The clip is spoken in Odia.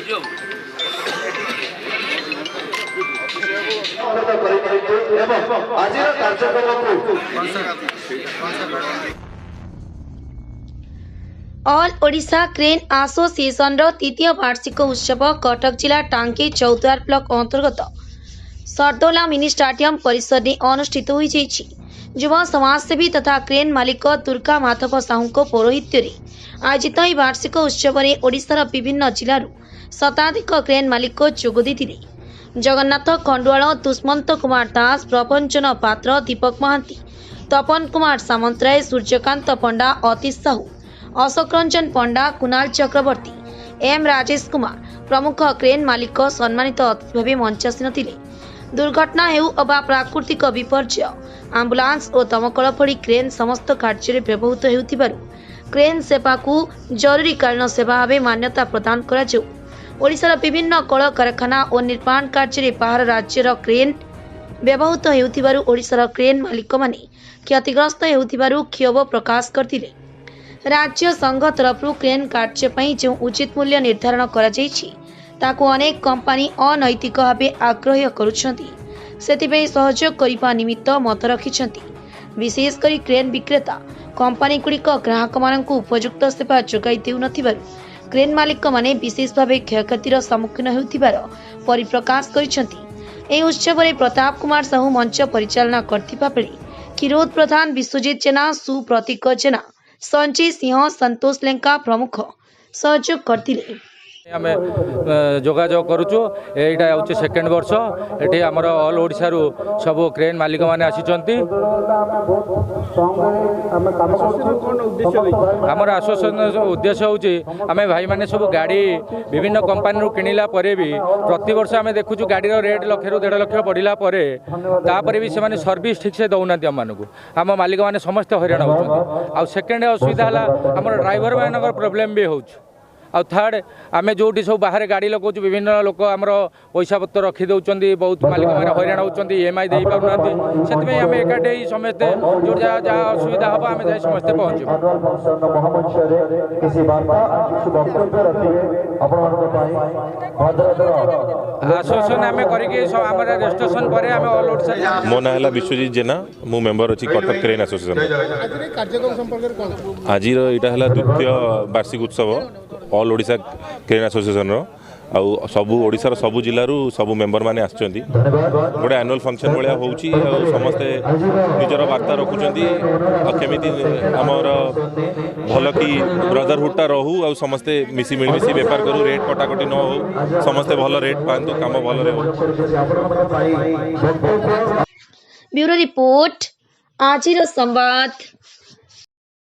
ଏବଂ ଆଜିର କାର୍ଯ୍ୟକ୍ରମକୁ ଅଲ୍ ଓଡ଼ିଶା କ୍ରେନ୍ ଆସୋସିଏସନର ତୃତୀୟ ବାର୍ଷିକ ଉତ୍ସବ କଟକ ଜିଲ୍ଲା ଟାଙ୍ଗୀ ଚୌଦ୍ୱାର ବ୍ଲକ ଅନ୍ତର୍ଗତ ସର୍ଦୋଲା ମିନି ଷ୍ଟାଡିୟମ ପରିସରରେ ଅନୁଷ୍ଠିତ ହୋଇଯାଇଛି। ଯୁବ ସମାଜସେବୀ ତଥା କ୍ରେନ୍ ମାଲିକ ଦୁର୍ଗା ମାଧବ ସାହୁଙ୍କ ପୌରୋହିତ୍ୟରେ ଆୟୋଜିତ ଏହି ବାର୍ଷିକ ଉତ୍ସବରେ ଓଡ଼ିଶାର ବିଭିନ୍ନ ଜିଲ୍ଲାରୁ ଶତାଧିକ କ୍ରେନ୍ ମାଲିକ ଯୋଗ ଦେଇଥିଲେ। ଜଗନ୍ନାଥ ଖଣ୍ଡୁଆଳ, ଦୁଷ୍ମନ୍ତ କୁମାର ଦାସ, ପ୍ରଭଞ୍ଜନ ପାତ୍ର, ଦୀପକ ମହାନ୍ତି, ତପନ କୁମାର ସାମନ୍ତରାୟ, ସୂର୍ଯ୍ୟକାନ୍ତ ପଣ୍ଡା, ଅତୀଶ ସାହୁ, ଅଶୋକ ରଞ୍ଜନ ପଣ୍ଡା, କୁନାଲ ଚକ୍ରବର୍ତ୍ତୀ, ଏମ୍ ରାଜେଶ କୁମାର ପ୍ରମୁଖ କ୍ରେନ୍ ମାଲିକ ସମ୍ମାନିତ ଅତିଥି ଭାବେ ମଞ୍ଚାସୀନ ଥିଲେ। ଦୁର୍ଘଟଣା ହେଉ ଅବା ପ୍ରାକୃତିକ ବିପର୍ଯ୍ୟୟ, ଆମ୍ବୁଲାନ୍ସ ଓ ଦମକଳ ଭଳି କ୍ରେନ୍ ସମସ୍ତ କାର୍ଯ୍ୟରେ ବ୍ୟବହୃତ ହେଉଥିବାରୁ କ୍ରେନ୍ ସେବାକୁ ଜରୁରୀକାଳୀନ ସେବା ଭାବେ ମାନ୍ୟତା ପ୍ରଦାନ କରାଯାଉ। ଓଡ଼ିଶାର ବିଭିନ୍ନ କଳକାରଖାନା ଓ ନିର୍ମାଣ କାର୍ଯ୍ୟରେ ବାହାର ରାଜ୍ୟର କ୍ରେନ୍ ବ୍ୟବହୃତ ହେଉଥିବାରୁ ଓଡ଼ିଶାର କ୍ରେନ୍ ମାଲିକମାନେ କ୍ଷତିଗ୍ରସ୍ତ ହେଉଥିବାରୁ କ୍ଷୋଭ ପ୍ରକାଶ କରିଥିଲେ। ରାଜ୍ୟ ସଂଘ ତରଫରୁ କ୍ରେନ୍ କାର୍ଯ୍ୟ ପାଇଁ ଯେଉଁ ଉଚିତ ମୂଲ୍ୟ ନିର୍ଦ୍ଧାରଣ କରାଯାଇଛି, ତାକୁ ଅନେକ କମ୍ପାନୀ ଅନୈତିକ ଭାବେ ଆଗ୍ରାହ୍ୟ କରୁଛନ୍ତି। ସେଥିପାଇଁ ସହଯୋଗ କରିବା ନିମିତ୍ତ ମତ ରଖିଛନ୍ତି। ବିଶେଷ କରି କ୍ରେନ୍ ବିକ୍ରେତା କମ୍ପାନୀଗୁଡ଼ିକ ଗ୍ରାହକମାନଙ୍କୁ ଉପଯୁକ୍ତ ସେବା ଯୋଗାଇ ଦେଉନଥିବାରୁ କ୍ରେନ୍ ମାଲିକମାନେ ବିଶେଷ ଭାବେ କ୍ଷୟକ୍ଷତିର ସମ୍ମୁଖୀନ ହେଉଥିବାର ପରିପ୍ରକାଶ କରିଛନ୍ତି। ଏହି ଉତ୍ସବରେ ପ୍ରତାପ କୁମାର ସାହୁ ମଞ୍ଚ ପରିଚାଳନା କରିଥିବା ବେଳେ କ୍ଷୀରୋଦ ପ୍ରଧାନ, ବିଶ୍ୱଜିତ ଜେନା, ସୁପ୍ରତୀକ ଜେନା, ସଞ୍ଜୟ ସିଂହ, ସନ୍ତୋଷ ଲେଙ୍କା ପ୍ରମୁଖ ସହଯୋଗ କରିଥିଲେ। ଆମେ ଯୋଗାଯୋଗ କରୁଛୁ। ଏଇଟା ହେଉଛି ସେକେଣ୍ଡ ବର୍ଷ। ଏଠି ଆମର ଅଲ୍ ଓଡ଼ିଶାରୁ ସବୁ କ୍ରେନ୍ ମାଲିକମାନେ ଆସିଛନ୍ତି। ଆମର ଆସୋସିଏସନ ଉଦ୍ଦେଶ୍ୟ ହେଉଛି, ଆମେ ଭାଇମାନେ ସବୁ ଗାଡ଼ି ବିଭିନ୍ନ କମ୍ପାନୀରୁ କିଣିଲା ପରେ ବି ପ୍ରତିବର୍ଷ ଆମେ ଦେଖୁଛୁ ଗାଡ଼ିର ରେଟ୍ ଲକ୍ଷରୁ 1.5 ଲକ୍ଷ ବଢ଼ିଲା ପରେ, ତାପରେ ବି ସେମାନେ ସର୍ଭିସ୍ ଠିକ୍ସେ ଦେଉନାହାନ୍ତି ଆମମାନଙ୍କୁ। ଆମ ମାଲିକମାନେ ସମସ୍ତେ ହଇରାଣ ହେଉଛନ୍ତି। ଆଉ ସେକେଣ୍ଡ ଅସୁବିଧା ହେଲା, ଆମର ଡ୍ରାଇଭରମାନଙ୍କର ପ୍ରୋବ୍ଲେମ୍ ବି ହେଉଛି। ଆଉ ଥାର୍ଡ଼, ଆମେ ଯେଉଁଠି ସବୁ ବାହାରେ ଗାଡ଼ି ଲଗାଉଛୁ, ବିଭିନ୍ନ ଲୋକ ଆମର ପଇସା ପତ୍ର ରଖି ଦେଉଛନ୍ତି। ବହୁତ ମାଲିକମାନେ ହଇରାଣ ହେଉଛନ୍ତି, ଇଏମ୍ଆଇ ଦେଇପାରୁନାହାନ୍ତି। ସେଥିପାଇଁ ଆମେ ଏକାଠି ହେଇ ସମସ୍ତେ ଯେଉଁଠି ଯାହା ଯାହା ଅସୁବିଧା ହେବ, ଆମେ ଯାଇ ସମସ୍ତେ ପହଞ୍ଚିବୁ। କିଛି ବାର୍ତ୍ତା, କିଛି ବକ୍ତବ୍ୟ ରଖିବେ ଆପଣମାନଙ୍କ ପାଇଁ ଭଦ୍ରକର। ଆସୋସିଏସନ୍ ଆମେ କରିକି ଆମର ରେଜିଷ୍ଟ୍ରେସନ୍ ପରେ ଆମେ ଅଲ୍ ଓଡ଼ିଶା ମୋ ନାଁ ହେଲା ବିଶ୍ୱଜିତ ଜେନା। ମୁଁ ମେମ୍ବର ଅଛି କଟକ କ୍ରେନ୍ ଆସୋସିଏସନ୍। ଆଜିର ଏଇଟା ହେଲା ଦ୍ୱିତୀୟ ବାର୍ଷିକ ଉତ୍ସବ ଅଲ୍ ଓଡ଼ିଶା କ୍ରେନ୍ ଆସୋସିଏସନ୍ର। ଆଉ ସବୁ ଓଡ଼ିଶାର ସବୁ ଜିଲ୍ଲାରୁ ସବୁ ମେମ୍ବରମାନେ ଆସିଛନ୍ତି। ଗୋଟେ ଆନୁଆଲ୍ ଫଙ୍କସନ୍ ଭଳିଆ ହେଉଛି ଆଉ ସମସ୍ତେ ନିଜର ବାର୍ତ୍ତା ରଖୁଛନ୍ତି। ଆଉ କେମିତି ଆମର ଭଲ କି ବ୍ରଦରହୁଡ଼ଟା ରହୁ ଆଉ ସମସ୍ତେ ମିଶି ମିଳିମିଶି ବେପାର କରୁ, ରେଟ୍ କଟାକଟି ନ ହଉ, ସମସ୍ତେ ଭଲ ରେଟ୍ ପାଆନ୍ତୁ, କାମ ଭଲରେ ହଉ। ବ୍ୟୁରୋ ରିପୋର୍ଟ, ଆଜିର ସମ୍ବାଦ।